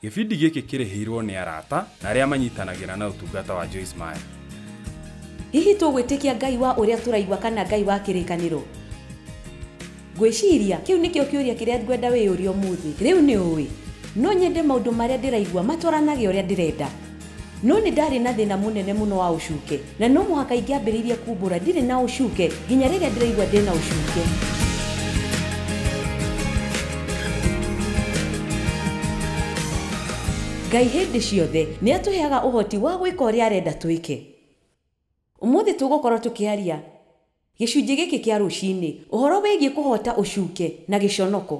Gĩbindi gĩkĩ kĩrĩhĩirwo nĩ arata na arĩa manyitanagĩra na ũtungata wa Joyce Meyer. Hihi tũgwĩtĩkia Ngai wa ũrĩa tũraigua kana Ngai wa kĩrĩkanĩro? Ngwĩciria kĩu nĩkĩo kĩũria kĩrĩa ngwenda wĩyũrie ũmũthĩ. Rĩu nĩ ũĩ, no nyende maũndũ marĩa ndĩraigua matwaranage ũrĩa ndĩrenda. No nĩ ndarĩ na thĩna mũnene mũno wa ũcuke, na no mũhaka ingĩambĩrĩirie kumbũra ndirĩ na ũcuke nginya rĩrĩa ndĩraigua ndĩna ũcuke. Ngai hĩndĩ ciothe nĩ atũheaga ũhoti wa gwĩka ũrĩa arenda twĩke. Ũmũthĩ tũgũkorwo tũkĩaria gĩcunjĩ gĩkĩ kĩa rũcinĩ ũhoro wĩgiĩ kũhota ũcuke na gĩconoko.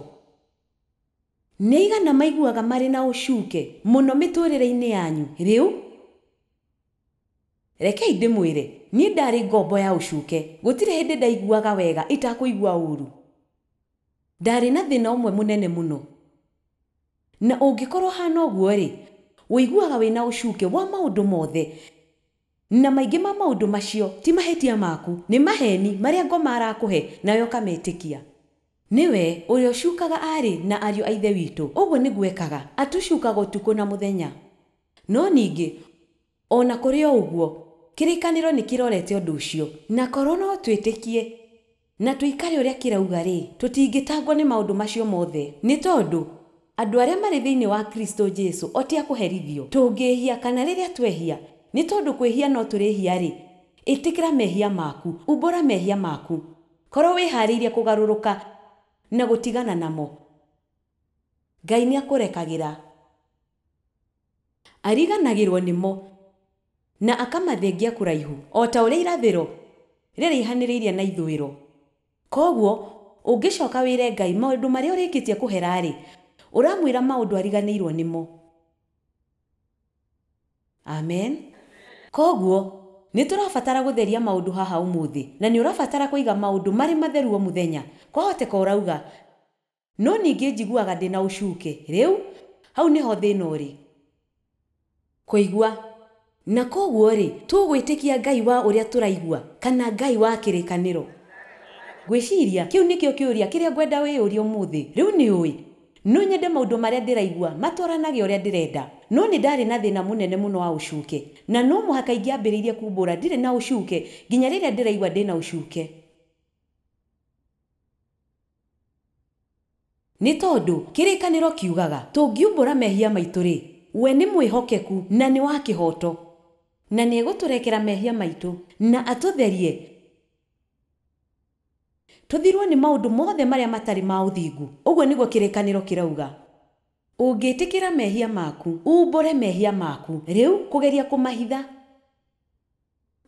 Nĩ aigana maiguaga marĩ na ũcuke mũno mĩtũrĩre-inĩ yanyu rĩu? Rekei ndĩmwĩre, niĩ ndarĩ ngombo ya ũcuke. Gũtirĩ hĩndĩ ndaiguaga wega itakũigua ũru. Ndarĩ na thĩna ũmwe mũnene mũno. Na ũngĩkorwo hana ũguo rĩ, ũiguaga wĩna ũcuke wa maũndũ mothe. Na maingĩ ma maũndũ macio ti mahĩtia maku, nĩ maheni marĩa ngoma arakũhe nawe ũkametĩkia. Nĩwe ũrĩa ũcukaga aarĩ na ariũ a Ithe witũ, ũguo nĩguo ekaga, atũcukaga ũtukũ na mũthenya. No ningĩ ona kũrĩ o ũguo, kĩrĩkanĩro nĩ kĩrorete ũndũ ũcio, na korwo no twĩtĩkie na tũikare ũrĩa kĩrauga rĩ, tũtingĩtangwo nĩ maũndũ macio mothe, nĩ tondũ andũ arĩa marĩ thĩinĩ wa Kristo Jesu o ti a kũherithio. Tũngĩhia kana rĩrĩa twehia, nĩ tondũ kwĩhia no tũrĩhia rĩ, ĩtĩkĩra mehia maku, umbũra mehia maku, korwo wĩharĩirie kũgarũrũka na gũtigana namo. Ngai nĩ akũrekagĩra, ariganagĩrwo nĩmo na akamathengia kũraihu o ta ũrĩa irathĩro rĩraihanĩrĩirie na ithũĩro. Koguo ũngĩcoka wĩre Ngai maũndũ marĩa ũrĩkĩtie kũhera rĩ, ũramwĩra maũndũ ariganĩirwo nĩmo. Amen. Koguo nĩ tũrabatara gũtheria maũndũ haha ũmũthĩ, na nĩ ũrabatara kũiga maũndũ marĩ matheru o mũthenya. Kwahoteka ũrauga, no ningĩ njiguaga ndĩna ũcuke. Rĩu hau nĩho thĩna ũrĩ. Kũigua. Na koguo rĩ, tũgwĩtĩkia Ngai wa ũrĩa tũraigua kana Ngai wa kĩrĩkanĩro? Ngwĩciria kĩu nĩkĩo kĩũria kĩrĩa ngwenda wĩyũrie ũmũthĩ. Rĩu nĩ ũĩ, no nyende maũndũ marĩa ndĩraigua matwaranage ũrĩa ndĩrenda. No nĩ ndarĩ na thĩna mũnene mũno wa ũcuke, na no mũhaka ingĩambĩrĩirie kumbũra ndirĩ na ũcuke nginya rĩrĩa ndĩraigua ndĩna ũcuke. Nĩ tondũ kĩrĩkanĩro kiugaga tũngiumbũra mehia maitũ rĩ, we nĩ mwĩhokeku na nĩ wa kĩhooto, na nĩ egũtũrekera mehia maitũ na atũtherie tũthirwo nĩ maũndũ mothe marĩa matarĩ ma ũthingu. Ũguo nĩguo kĩrĩkanĩro kĩrauga. Ũngĩtĩkĩra mehia maku, umbũre mehia maku, rĩu kũgeria kũmahitha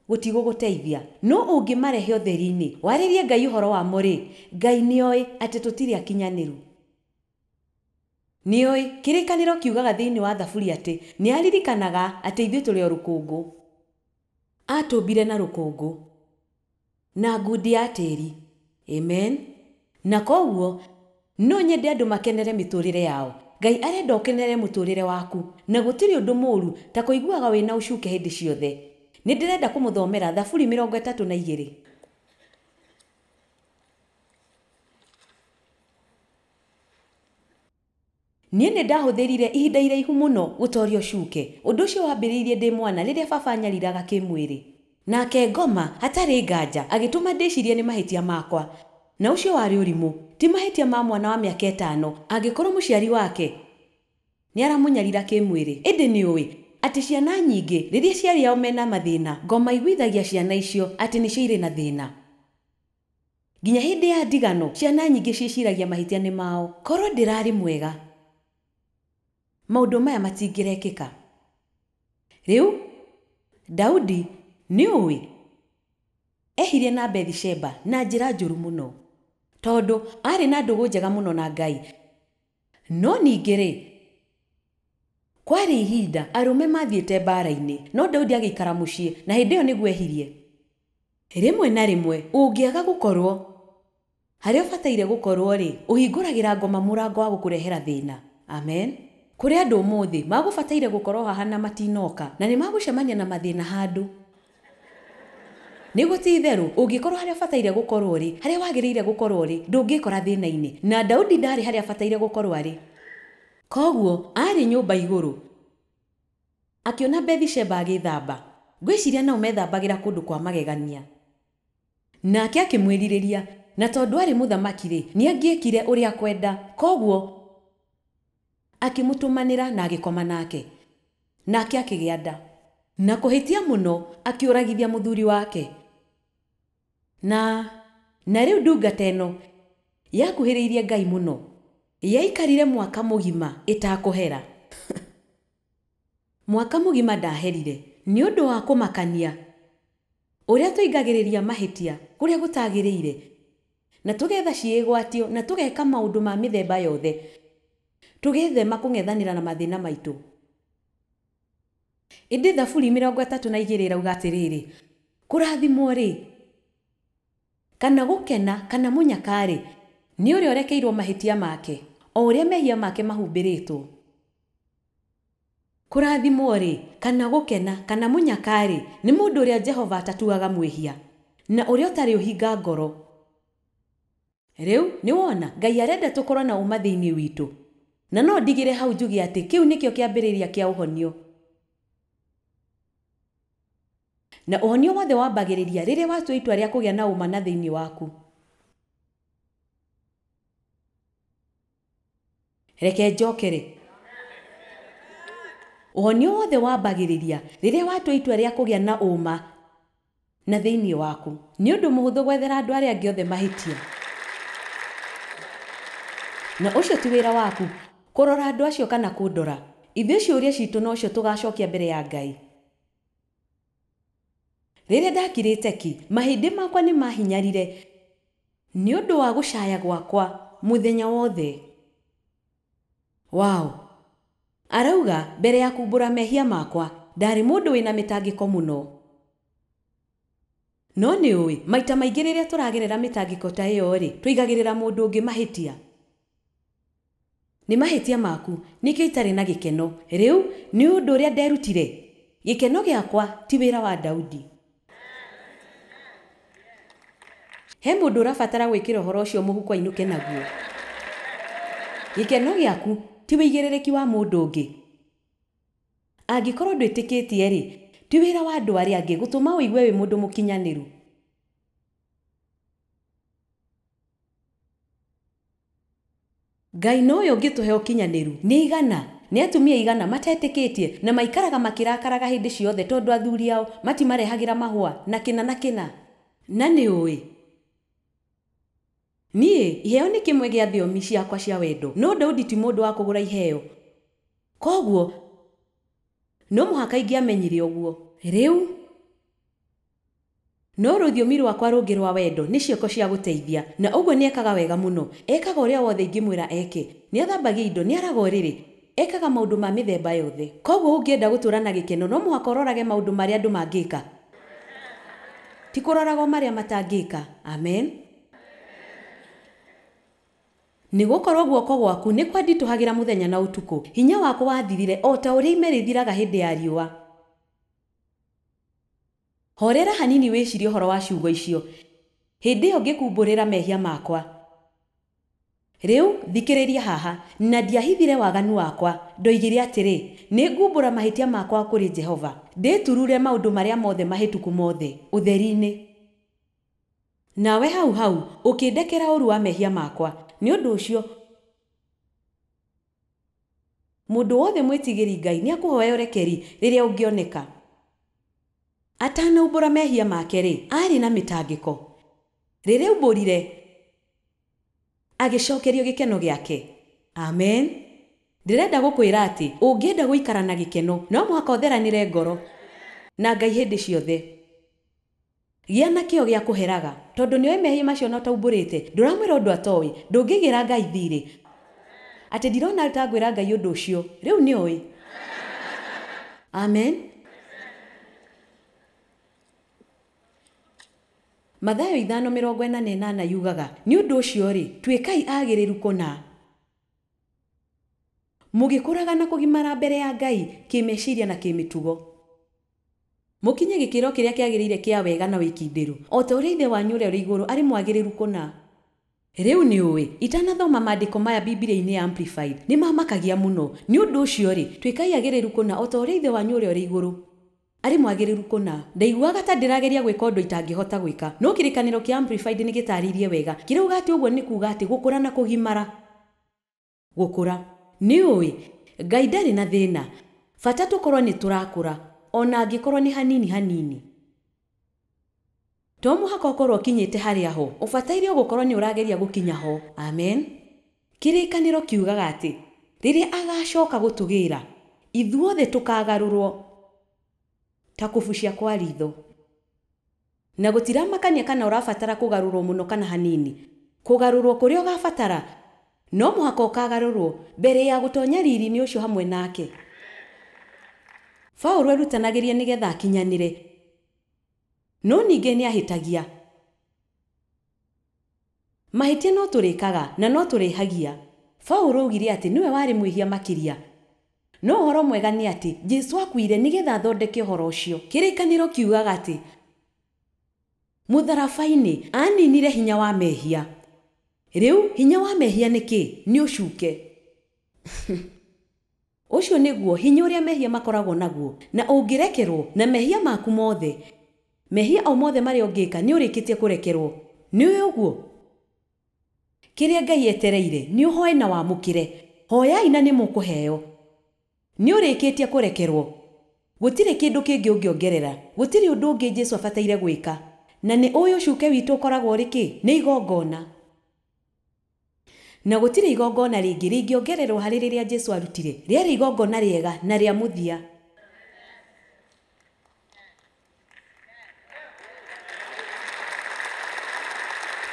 gũtigũgũteithia. No ũngĩmarehe ũtheri-inĩ, warĩrie Ngai ũhoro wamo rĩ, Ngai nĩoĩ atĩ tũtirĩ akinyanĩru. Nĩoĩ kĩrĩkanĩro kiugaga thĩinĩ wa Thaburi atĩ nĩ aririkanaga atĩ ithuĩ tũrĩ o rũkũngũ. Atũmbire na rũkũngũ na ngundi ya tĩri. Amen. Na koguo no nyende andũ makenere mĩtũrĩre yao. Ngai arenda ũkenere mũtũrĩre waku, na gũtirĩ ũndũ mũũru ta kũiguaga wĩna ũcuke hĩndĩ ciothe. Nĩ ndĩrenda kũmũthomera Thaburi 32. Niĩ nĩ ndahũthĩrire ihinda iraihu mũno gũtoria ũcuke. Ũndũ ũcio wambĩrĩirie ndĩ mwana rĩrĩa baba anyariraga kĩmwĩrĩ. Nake ngoma hatarĩ nganja agĩtũma ndĩcirie nĩ mahĩtia makwa. Na ũcio warĩ ũrimũ, ti mahĩtia ma mwana wa mĩaka 5 angĩkorwo mũciari wake nĩ aramũnyarira kĩmwĩrĩ. Ĩndĩ nĩ ũĩ atĩ ciana nyingĩ rĩrĩa aciari ao mena mathĩna, ngoma iguithagia ciana icio atĩ nĩcio irĩ na thĩna. Nginya hĩndĩ ya ndigano ciana nyingĩ ciĩciragia mahĩtia nĩ mao. Korwo ndĩrarĩ mwega, maũndũ maya matingĩrekĩka. Rĩu Daudi nĩ ũĩ ehirie na Bathsheba na njĩra njũru mũno, tondũ aarĩ na ndũgũ njega mũno na Ngai. No ningĩ rĩ, kwarĩ ihinda arũme mathiĩte mbara-inĩ, no Daudi agĩikara mũciĩ, na hĩndĩ ĩyo nĩguo ehirie. Rĩmwe na rĩmwe ũngĩaga gũkorwo harĩa ũbataire gũkorwo rĩ, ũhingũragĩra ngoma mũrango wa gũkũrehera thĩna. Amen. Kũrĩ andũ ũmũthĩ magũbataire gũkorwo haha na matinoka, na nĩ magũcemania na mathĩna handũ. Nĩguo ti itherũ ũngĩkorwo harĩa ũbataire gũkorwo rĩ, harĩa wagĩrĩire gũkorwo rĩ, ndũngĩkora thĩna-inĩ. Na Daudi ndarĩ harĩa abataire gũkorwo arĩ. Koguo arĩ nyũmba igũrũ akĩona Bethisheba agĩthamba. Ngwĩciria nao methambagĩra kũndũ kwa magegania. Nake akĩmwĩrirĩria, na tondũ arĩ mũthamaki-rĩ, nĩangĩekire ũrĩa kwenda. Koguo akĩmũtũmanĩra na agĩkoma nake. Nake akĩgĩa nda. Na kũhĩtia mũno akĩũragithia mũthuri wake. Na rĩu ndungata ĩno yakuhĩrĩirie Ngai mũno. Yaikarire mwaka mũgima ĩtakũhera. Mwaka mũgima ndaherire nĩ ũndũ wa kũmakania ũrĩa tũingagĩrĩria mahĩtia kũrĩa gũtagĩrĩire na tũgetha ciĩgwatio na tũgeka maũndũ ma mĩthemba yothe tũgethema kũng'ethanĩra na mathĩna maitũ. Ĩndĩ Thaburi 32 ĩrauga atĩrĩrĩ, kũrathimwo rĩ kana gũkena kana mũnyakarĩ nĩ ũrĩa ũrekeirwo mahĩtia make o ũrĩa mehia make mahumbĩrĩtwo. Kũrathimwo rĩ kana gũkena kana mũnyakarĩ nĩ mũndũ ũrĩa Jehova atatuaga mwĩhia na ũrĩa ũtarĩ ũhinga ngoro. Rĩu nĩ wona Ngai arenda tũkorwo na ũma thĩinĩ witũ, na no ndigĩre hau njuge atĩ kĩu nĩkĩo kĩambĩrĩria kĩa ũhonio. Na ũhonio wothe wambagĩrĩria rĩrĩa watua itua rĩa kũgĩa na ũma na thĩinĩ waku. Reke njokere. Ũhonio wothe wambagĩrĩria rĩrĩa watua itua rĩa kũgĩa na ũma na thĩinĩ waku. Nĩ ũndũ mũhũthũ gwethera andũ arĩa angĩ othe mahĩtia. Na ũcio ti wĩra waku kũrora andũ acio kana kũndora. Ithuĩ ciũria citũ nocio tũgacokia mbere ya Ngai. Rĩrĩa ndakirĩte ki, mahĩndĩ makwa nĩ mahinyarire nĩ ũndũ wa gũcaya gwakwa mũthenya wothe. Wow! Arauga mbere ya kumbũra mehia makwa ndarĩ mũndũ wĩna mĩtangĩko mũno. No nĩ ũĩ maita maingĩ rĩrĩa tũragerera mĩtangĩko ta ĩyo rĩ, tũigagĩrĩra mũndũ ũngĩ mahĩtia. Nĩ mahĩtia maku nĩkĩo itarĩ na gĩkeno. Rĩu nĩ ũndũ ũrĩa nderutire. Gĩkeno gĩakwa ti wĩra wa Daudi. He mũndũ ũrabatara gwĩkĩra ũhoro ũcio mũhuko ainũke naguo. Gĩkeno gĩaku ti wĩigĩrĩrĩki wa mũndũ ũngĩ. Angĩkorwo ndwĩtĩkĩtie rĩ, ti wĩra wa andũ arĩa angĩ gũtũma ũigue wĩ mũndũ mũkinyanĩru. Ngai nowe ũngĩtũhe ũkinyanĩru. Nĩ igana, nĩ atumia igana matetĩkĩtie na maikaraga makĩrakaraga hĩndĩ ciothe tondũ athuri ao matimarehagĩra mahũa na kĩna na kĩna. Na nĩ ũĩ niĩ iheo nĩ kĩmwe gĩa thiomi ciakwa cia wendo, no Daudi ti mũndũ wa kũgũra iheo. Koguo no mũhaka ingĩamenyire ũguo. Rĩu no rũthiomi rwakwa rũngĩ rwa wendo nĩ ciĩko cia gũteithia, na ũguo nĩ ekaga wega mũno. Ekaga ũrĩa wothe ingĩmwĩra eke. Nĩ athambagia indo, nĩ araga ũrĩrĩ, ekaga maũndũ ma mĩthemba yothe. Koguo ũngĩenda gũtũũra na gĩkeno no mũhaka ũrorage maũndũ marĩa andũ mangĩka, ti kũroraga o marĩa matangĩka. Amen. Nĩ gũkorwo guoko gwaku nĩ kwanditũhagĩra mũthenya na ũtukũ. Hinya wakwa wathirire o ta ũrĩa ime rĩthiraga hĩndĩ ya riũa. Horera hanini wĩcirie ũhoro wa ciugo icio. Hĩndĩ ĩyo ngĩkumbũrĩra mehia makwa. Rĩu thikĩrĩria haha, na ndiahithire waganu wakwa. Ndoigire atĩrĩ, nĩ ngumbũra mahĩtia makwa kũrĩ Jehova, ndĩturure maũndũ marĩa mothe mahĩtũku mothe ũtheri-inĩ. Nawe hau hau ũkĩndekera ũũru wa mehia makwa. Nĩ ũndũ ũcio mũndũ wothe mwĩtigĩri Ngai nĩ akũhoya ũrekeri rĩrĩa ũngĩoneka. Atanaumbũra mehia make rĩ, arĩ na mĩtangĩko. Rĩrĩa aumbũrire, agĩcokerio gĩkeno gĩake. Amen. Ndĩrenda gũkwĩra atĩ ũngĩenda gũikara na gĩkeno no mũhaka ũtheranĩre ngoro na Ngai hĩndĩ ciothe. Gĩa na kĩo gĩa kũheraga, tondũ nĩoĩ mehia macio na ũtaumbũrĩte. Ndũramwĩra ũndũ atoĩ, ndũngĩgĩra Ngai thiirĩ. Atĩ ndirona ta ngwĩra Ngai ũndũ ũcio, rĩu nĩoĩ. Amen. Mathayo 5:48 yugaga, nĩ ũndũ ũcio rĩ, tuĩkai agĩrĩru kũna, mũgĩkũraga na kũgimara mbere ya Ngai kĩmeciria na kĩmĩtugo, mũkinye gĩkĩro kĩrĩa kĩagĩrĩire kĩa wega na wĩkindĩru, o ta ũrĩa Ithe wanyu ũrĩa ũrĩ igũrũ arĩ mwagĩrĩru kũna. Rĩu nĩ ũĩ itanathoma maandĩko maya Bibilia-inĩ ya Amplified nĩ mamakagia mũno. Nĩ ũndũ ũcio rĩ, tuĩkai agĩrĩru kũna o ta ũrĩa Ithe wanyu ũrĩa ũrĩ igũrũ arĩ mwagĩrĩru kũna. Ndaiguaga ta ndĩrageria gwĩka ũndũ itangĩhota gwĩka, no kĩrĩkanĩro kĩa Amplified nĩ gĩtarĩirie wega. Kĩrauga atĩ ũguo nĩ kuuga atĩ gũkũra na kũgimara. Gũkũra. Nĩ ũĩ Ngai ndarĩ na thĩna, bata tũkorwo nĩ tũrakũra ona angĩkorwo nĩ hanini hanini. To mũhaka ũkorwo ũkinyĩte harĩa ho, ũbataire gũkorwo nĩ ũrageria gũkinya ho. Amen. Kĩrĩkanĩro kiugaga atĩ rĩrĩa agacoka gũtũgĩra, ithuothe tũkagarũrwo ta kũbucia kwa ritho. Na gũtiramakania kana ũrabatara kũgarũrwo mũno kana hanini. Kũgarũrwo kũrĩa ũgabatara no mũhaka ũkagarũrwo mbere ya gũtonya riri-inĩ ũcio hamwe nake. Paũlũ erutanagĩria nĩgetha akinyanĩre, no ningĩ nĩ ahĩtagia. Mahĩtia no tũrĩkaga na no tũrĩhagia. Paũlũ augire atĩ nĩwe warĩ mwĩhia makĩria. No ũhoro mwega nĩ atĩ Jesũ akuire nĩgetha athondeke ũhoro ũcio. Kĩrĩkanĩro kiugaga atĩ mũtharaba-inĩ aninire hinya wa mehia. Rĩu hinya wa mehia nĩ kĩ? Nĩ ũcuke. Ũcio nĩguo hinya ũrĩa mehia makoragwo naguo, na ũngĩrekerwo na mehia maku mothe, mehia o mothe marĩa ũngĩka nĩ ũrĩkĩtie kũrekerwo. Nĩ ũĩ ũguo? Kĩrĩa Ngai etereire nĩ ũhoe na wamũkĩre. Hoyai na nĩ mũkũheo. Nĩ ũrĩkĩtie kũrekerwo. Gũtirĩ kĩndũ kĩngĩ ũngĩongerera. Gũtirĩ ũndũ ũngĩ Jesũ abataire gwĩka. Na nĩ ũĩ ũcuke witũ ũkoragwo ũrĩ kĩ? Nĩ igongona. Na gũtirĩ igongona rĩngĩ rĩngĩongererwo harĩ rĩrĩa Jesũ arutire. Rĩarĩ igongona rĩega na rĩa mũthia.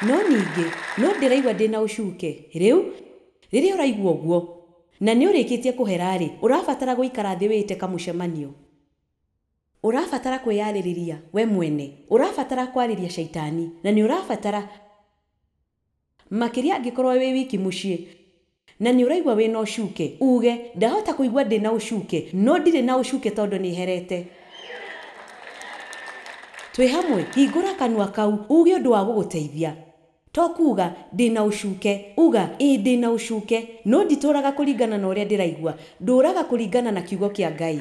No ningĩ no ndĩraigua ndĩna ũcuke. Rĩu rĩrĩa ũraigua ũguo na nĩ ũrĩkĩtie kũhera-rĩ, ũrabatara gũikara thĩ wĩĩte kamũcemanio. Ũrabatara kwĩyarĩrĩria we mwene. Ũrabatara kwarĩria caitani na nĩ ũrabatara makĩria angĩkorwo wĩ wiki mũciĩ na nĩ ũraigua wĩna ũcuke, uge ndahota kũigua ndĩna ũcuke, no ndirĩ na ũcuke tondũ nĩ herete. Twĩ hamwe, hingũra kanua kau uge ũndũ wa gũgũteithia. To kuga ndĩna ũcuke, uga ĩ ndĩna ũcuke, no nditũraga kũringana na ũrĩa ndĩraigua, ndũraga kũringana na kiugo kĩa Ngai.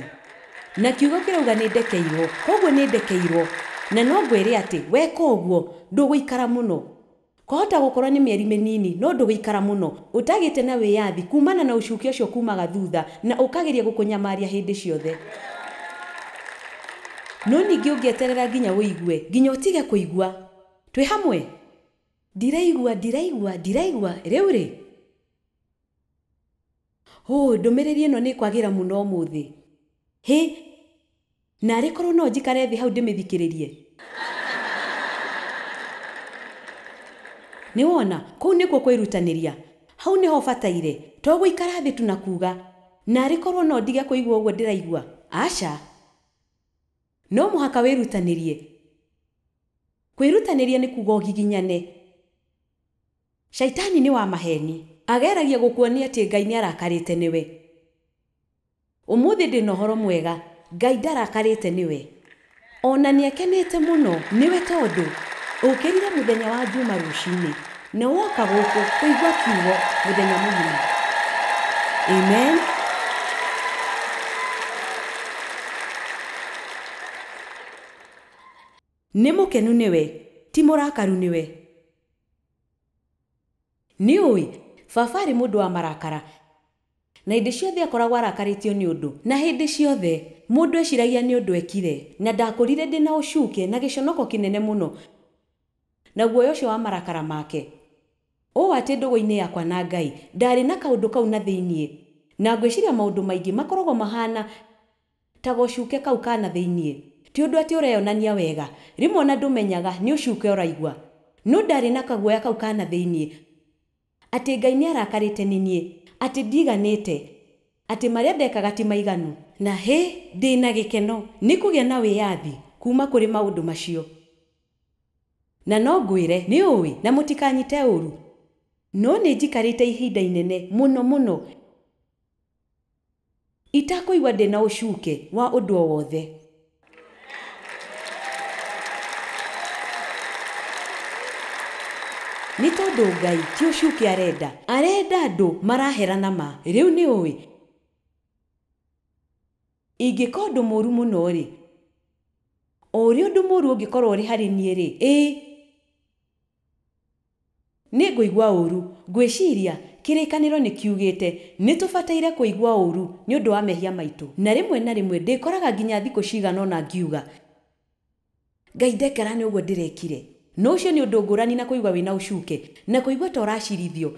Na kiugo kĩrauga nĩ ndekeirwo, koguo nĩ ndekeirwo. Na no ngwĩre atĩ weka ũguo ndũgũikara mũno. Kwahota gũkorwo nĩ mĩeri mĩnini, no ndũgũikara mũno ũtagĩte na wĩyathi kumana na ũcuke ũcio kumaga thutha na ũkageria gũkũnyamaria hĩndĩ ciothe. No ningĩ ũngĩeterera nginya ũigue, nginya ũtige kũigua. Twĩ hamwe? Ndiraigua, ndiraigua, ndiraigua. Rĩu rĩ, ndũmĩrĩri ĩno nĩ ĩkwagĩra mũno ũmũthĩ. Hĩ, narĩ korwo no njikare thĩ hau ndĩmĩthikĩrĩrie. Nĩ wona, kũu nĩkuo kwĩrutanĩria. Hau nĩho ũbataire. To gũikara thĩ tu na kuuga narĩ korwo no ndige kũigua ũguo ndĩraigua. Aca. No mũhaka wĩrutanĩrie. Kwĩrutanĩria nĩ kuuga ũgiginyane. Shaitani nĩ wa maheni. Ageragia gũkuonia atĩ Ngai nĩ arakarĩte nĩwe. Ũmũthĩ ndĩna ũhoro mwega, Ngai ndarakarĩte nĩwe. Ona nĩ akenete mũno nĩwe tondũ ũkĩrire mũthenya wa Juma rũcinĩ na woka gũkũ kũigua kiugo mũthenya mũgima. Amen. Nĩ mũkenu nĩwe, ti mũrakaru nĩwe. Nĩ ũĩ, baba arĩ mũndũ wa marakara na hĩndĩ ciothe akoragwo arakarĩtio nĩ ũndũ, na hĩndĩ ciothe mũndũ eciragia nĩ ũndũ ekire, na ndakũrire ndĩna ũcuke na gĩconoko kĩnene mũno na guoya ũcio wa marakara make. Ũũ atĩ ndũgũ-inĩ yakwa na Ngai ndarĩ na kaũndũ kau na thĩiniĩ, na ngwĩciria maũndũ maingĩ makoragwo mahana ta gocuke kau kana thĩiniĩ. Ti ũndũ atĩ ũreyonania wega, rĩmwe ona ndũmenyaga nĩ ũcuke ũraigua, no ndarĩ na kaguoya kau kana thĩiniĩ atĩ Ngai nĩ arakarĩte nĩ niĩ, atĩ ndiganĩte, atĩ marĩa ndekaga ti maiganu. Na hĩ, ndĩna gĩkeno nĩ kũgĩa na wĩyathi kuma kũrĩ maũndũ macio. Na no ngwĩre nĩ ũĩ na mũtikanyite ũru, no nĩ njikarĩte ihinda inene mũno mũno itakũigua ndĩna ũcuke wa ũndũ o wothe. Nĩ tondũ Tondũ Ngai ti ũcuke arenda, arenda andũ maraherana ma. Rĩu nĩ ũĩ ingĩka ũndũ mũũru mũno rĩ, o ũrĩa ũndũ mũũru ũngĩkorwo ũrĩ harĩ niĩ rĩ, ĩĩ nĩ ngũigua ũũru. Ngwĩciria kĩrĩkanĩro nĩ kiugĩte nĩ tũbataire kũigua ũũru nĩ ũndũ wa mehia maitũ. Na rĩmwe na rĩmwe ndĩkoraga nginya thikũ cigana ũna ngiuga Ngai ndekera nĩ ũguo ndĩrekire. No ũcio nĩ ũndũ ngũrani na kũigua wĩna ũcuke na kũigua ta ũracirithio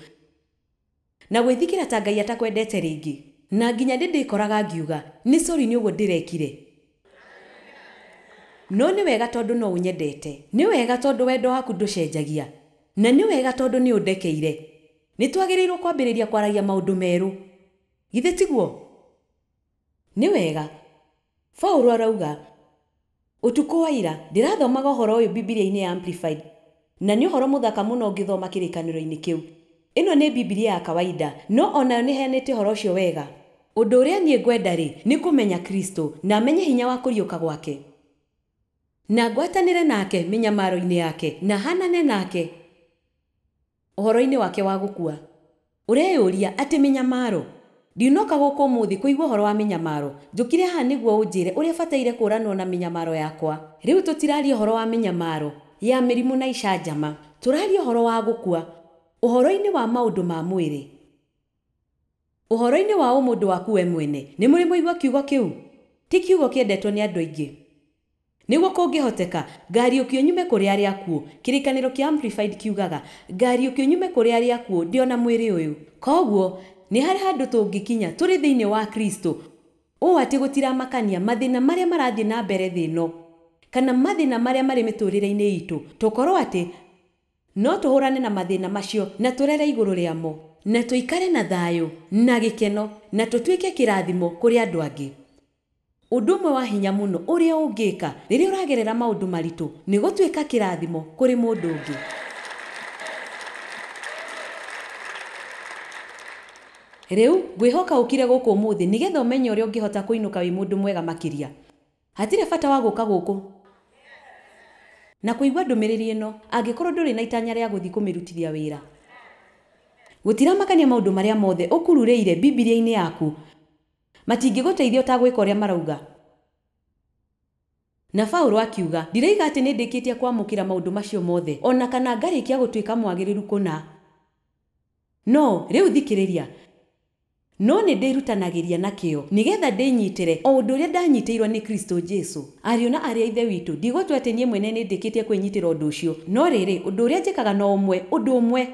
na gwĩthikĩra ta Ngai atakwendete rĩngĩ. Na nginya ndĩkoraga ngiuga nĩ sorry nĩ ũguo ndĩrekire. No nĩ wega tondũ no ũnyendete, nĩ wega tondũ wendo waku ndũcenjagia, na nĩ wega tondũ nĩ ũndekeire. Nĩ twagĩrĩirwo kwambĩrĩria kwaragia maũndũ merũ, githĩ tiguo? Nĩ wega. Paũlũ arauga ũtukũ wa ira ndĩrathomaga ũhoro ũyũ Bibilia-inĩ ya Amplified, na nĩ ũhoro mũthaka mũno ũngĩthoma kĩrĩkanĩro-inĩ kĩu. Ĩno nĩ Bibilia ya kawaida, no onayo nĩ ĩheanĩte ũhoro ũcio wega. Ũndũ ũrĩa niĩ ngwenda rĩ, nĩ kũmenya Kristo na menye hinya wa kũriũka gwake, na ngwatanĩre nake mĩnyamaro-inĩ yake, na hanane nake ũhoro-inĩ wake wa gũkua. Ũreyũria atĩ mĩnyamaro? Ndinoka gũkũ ũmũthĩ kũigua ũhoro wa mĩnyamaro. Njũkire haha nĩguo ũnjĩre ũrĩa bataire kũũranwo na mĩnyamaro yakwa. Rĩu tũtiraria ũhoro wa mĩnyamaro ya mĩrimũ na icanjama, tũraria ũhoro wa gũkua, ũhoro-inĩ wa maũndũ ma mwĩrĩ, ũhoro-inĩ wa ũmũndũ waku we mwene. Nĩ mũrĩ mwaigua kiugo kĩu? Ti kiugo kĩendetwo nĩ andũ aingĩ. Nĩguo kũngĩhoteka ngariũkio nyume kũrĩ arĩa akuũ. Kĩrĩkanĩro kĩa Amplified kiugaga ngariũkio nyume kũrĩ arĩa akuũ ndĩ ona mwĩrĩ ũyũ. Koguo nĩ harĩ handũ tũngĩkinya tũrĩ thĩinĩ wa Kristo ũũ atĩ gũtiramakania mathĩna marĩa marathiĩ na mbere thĩ ĩno kana mathĩna marĩa marĩ mĩtũrĩre-inĩ itũ, tũkorwo atĩ no tũhũrane na mathĩna macio na tũrere igũrũ rĩamo, na tũikare na thayũ na gĩkeno, na tũtuĩke kĩrathimo kũrĩ andũ angĩ. Ũndũ ũmwe wa hinya mũno ũrĩa ũngĩka rĩrĩa ũragerera maũndũ maritũ nĩ gũtuĩka kĩrathimo kũrĩ mũndũ ũngĩ. Rĩu ngwĩhoka ũkire gũkũ ũmũthĩ nĩgetha ũmenye ũrĩa ũngĩhota kũinũka wĩ mũndũ mwega makĩria. Hatirĩ bata wa gũka gũkũ na kũigua ndũmĩrĩri ĩno angĩkorwo ndũrĩ na itanya rĩa gũthiĩ kũmĩrutithia wĩra. Gũtiramakania maũndũ marĩa mothe ũkururĩire Bibilia-inĩ yaku matingĩgũteithia ũtagwĩka ũrĩa marauga. Na Paũlũ akiuga ndiraiga atĩ nĩ ndĩkĩtie kwamũkĩra maũndũ macio mothe ona kana ngarĩkia gũtuĩka mwagĩrĩru kũna. No rĩu thikĩrĩria, no nĩ ndĩrutanagĩria na kĩyo nĩgetha ndĩnyitĩre o ũndũ ũrĩa ndanyitĩirwo nĩ Kristo Jesu. Ariũ na arĩ a Ithe witũ, ndigũtua atĩ niĩ mwene nĩ ndĩkĩtie kwĩnyitĩra ũndũ ũcio, no rĩrĩ, ũndũ ũrĩa njĩkaga no ũmwe, ũndũ ũmwe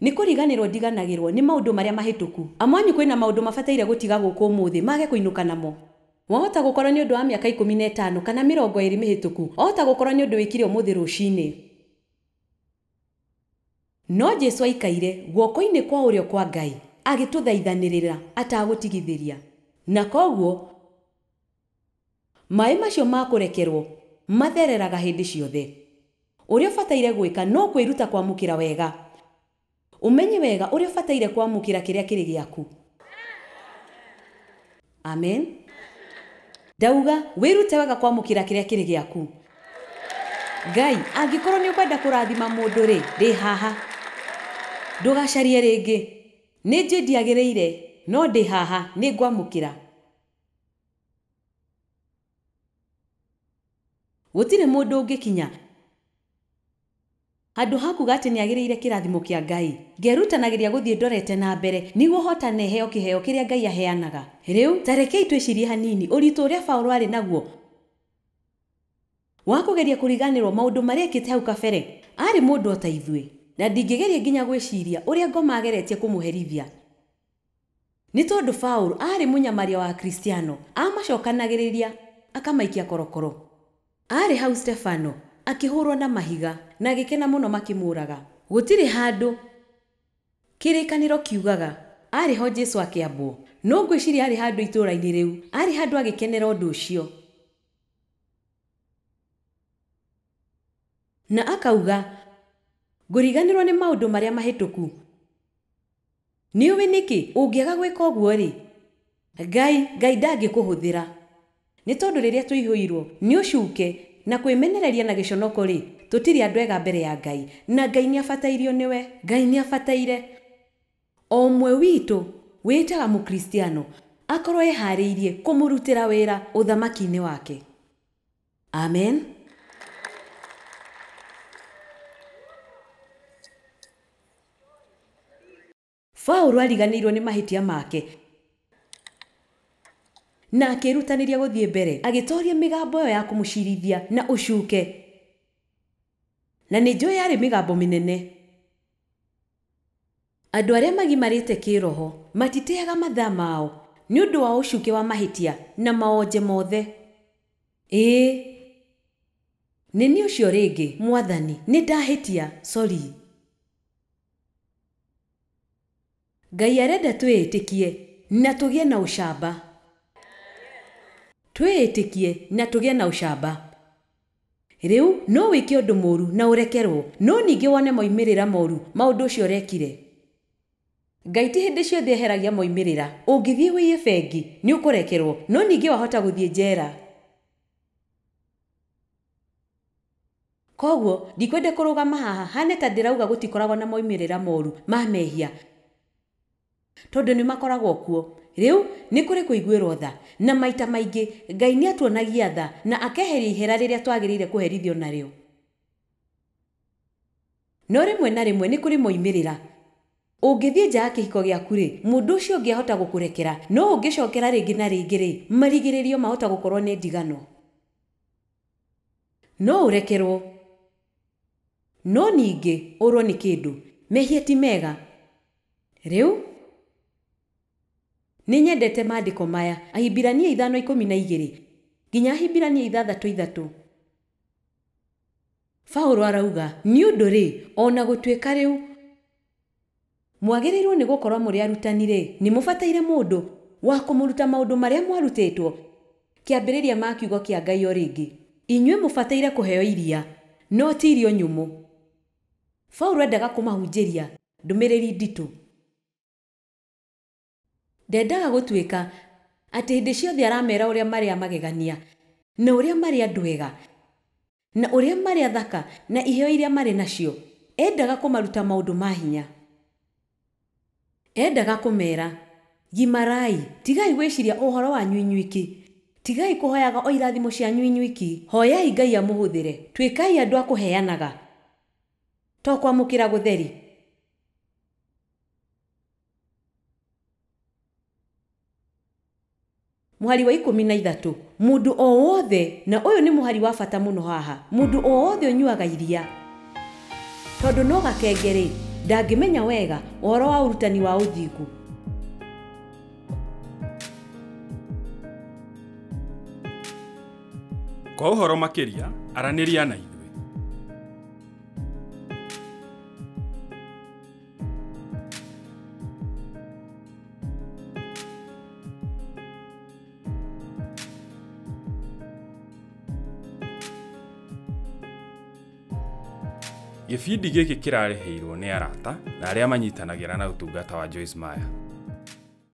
nĩ kũriganĩrwo ndiganagĩrwo nĩ maũndũ marĩa mahĩtũku. Amwanyu kwĩna maũndũ mabataire gũtiga gũkũ ũmũthĩ mage kũinũka namo. Wahota gũkorwo nĩ ũndũ wa mĩaka 15 kana 20 mĩhĩtũku, wahota gũkorwo nĩ ũndũ wĩkire ũmũthĩ rũcinĩ. No Jesu aikaire guoko-inĩ kwa ũrĩo kwa Ngai agĩtũthaithanĩrĩra atagũtigithĩria. Na koguo maĩ macio ma kũrekerwo mathereraga hĩndĩ ciothe. Ũrĩa ũbataire gwĩka no kwĩruta kwamũkĩra wega, ũmenye wega ũrĩa ũbataire kwamũkĩra kĩrĩa kĩrĩ gĩaku. Amen. Ndauga wĩrute wega kwamũkĩra kĩrĩa kĩrĩ gĩaku. Ngai angĩkorwo nĩ ũkwenda kũrathima mũndũ rĩ, ndĩ haha, ndũgacarie rĩngĩ. Nĩ njĩ ndiagĩrĩire, no ndĩ haha, nĩ ngwamũkĩra. Gũtirĩ mũndũ ũngĩkinya handũ ha kuga atĩ nĩagĩrĩire kĩrathimo kĩa Ngai. Ngerutanagĩria gũthiĩ ndorete na mbere nĩguo hotane heo kĩheo kĩrĩa Ngai aheanaga. Rĩu ta rekei twĩcirie hanini ũritũ ũrĩa Paũlũ arĩ naguo wa kũgeria kũriganĩrwo maũndũ marĩa ekĩte hau kabere. Arĩ mũndũ o ta ithuĩ, na ndingĩgeria nginya gwĩciria ũrĩa ngoma ageretie kũmũherithia. Nĩ tondũ Paũlũ aarĩ mũnyamaria wa Akristiano, amacokanagĩrĩria akamaikia korokoro. Aarĩ hau Stefano akĩhũrwo na mahiga na agĩkena mũno makĩmũraga. Gũtirĩ handũ kĩrĩkanĩro kiugaga arĩ ho Jesu akĩambwo, no ngwĩciria arĩ handũ itũũra-inĩ rĩu, arĩ handũ agĩkenera ũndũ ũcio. Na akauga ngũriganĩrwo nĩ maũndũ marĩa mahĩtũku. Nĩ ũĩ nĩkĩ ũngĩaga gwĩka ũguo rĩ, Ngai ndangĩkũhũthĩra. Nĩ tondũ rĩrĩa tũihũirwo nĩ ũcuke na kwĩmenereria na gĩconoko rĩ, Tũtirĩ andũ ega mbere ya Ngai, na Ngai nĩ abatairio nĩwe. Ngai nĩ abataire o ũmwe witũ wĩtaga mũkristiano akorwo eharĩirie kũmũrutĩra wĩra ũthamaki-inĩ wake. Amen. Paũlũ ariganĩirwo nĩ mahĩtia make na akĩĩrutanĩria gũthiĩ mbere, agĩtooria mĩgambo ĩyo ya kũmũcirithia na ũcuke. Na nĩ njũĩ yarĩ mĩgambo mĩnene. Andũ arĩa magimarĩte kĩroho matiteaga mathaa mao nĩ ũndũ wa ũcuke wa mahĩtia na maonje mothe. Ĩĩ, nĩ niĩ ũcio rĩngĩ, Mwathani, nĩ ndahĩtia, sorry. Ngai arenda twĩĩtĩkie na tũgĩe na ũcamba. Twĩĩtĩkie na tũgĩe na ũcamba. Rĩu no wĩke ũndũ mũru na ũrekerwo, no ningĩ wone moimĩrĩra moru ma ũndũ ũcio ũrekire. Ngai ti hĩndĩ ciothe eheragia moimĩrĩra. Ũngĩthiĩ wĩiye bengi nĩ ũkũrekerwo, no ningĩ wahota gũthiĩ njera. Koguo ndikwenda kũrũgama haha hane ta ndĩrauga gũtikoragwo na moimĩrĩra moru ma mehia, tondũ nĩ makoragwo kuo. Rĩu nĩ kũrĩ kũiguĩrwo tha, na maita maingĩ Ngai nĩ atuonagia tha na akeheria ihera rĩrĩa twagĩrĩire kũherithio narĩo. No rĩmwe na rĩmwe nĩ kũrĩ moimĩrĩra. Ũngĩthiĩ nja ya kĩhiko gĩaku rĩ, mũndũ ũcio ũngĩ ahota gũkũrekera, no ũngĩcokera rĩngĩ na rĩngĩ rĩ, marigĩrĩrio mahota gũkorwo nĩ ndigano. No ũrekerwo, no ningĩ ũrwo nĩ kĩndũ. Mehia ti mega. Rĩu nĩ nyendete maandĩko maya, Ahibirania 5:12 nginya Ahibirania 6:3. Paũlũ arauga, nĩ ũndũ rĩ, ona gũtuĩka rĩu mwagĩrĩirwo nĩ gũkorwo mũrĩ arutani rĩ, nĩ mũbataire mũndũ wa kũmũruta maũndũ marĩa mwarutĩtwo kĩambĩrĩria ma kiugo kĩa Ngai o rĩngĩ. Inyuĩ mũbataire kũheo iria, no ti irio nyũmũ. Paũlũ endaga kũmahunjĩria ndũmĩrĩri nditũ. Ndendaga gũtuĩka atĩ hĩndĩ ciothe aramera ũrĩa marĩ a magegania, na ũrĩa marĩ andũ ega, na ũrĩa marĩ athaka, na iheo iria marĩ nacio. Endaga kũmaruta maũndũ ma hinya. Endaga kũmera, gimarai, tigai gwĩciria ũhoro wanyu inyuiki, tigai kũhoyaga o irathimo cianyu inyuiki, hoyai Ngai amũhũthĩre, tuĩkai andũ a kũheanaga, to kwamũkĩra gũtheri. Mũhari wa 13, mũndũ o wothe, na ũyũ nĩ mũhari wa bata mũno haha, mũndũ o wothe ũnyuaga iria, tondũ no gakenge rĩ, ndangĩmenya wega ũhoro wa ũrutani wa ũthingu. Kwa ũhoro makĩria, aranĩria na ithuĩ. Gĩbindi gĩkĩ kĩrarĩhĩirwo nĩ arata na arĩa manyitanagĩra na ũtungata wa Joyce Meyer.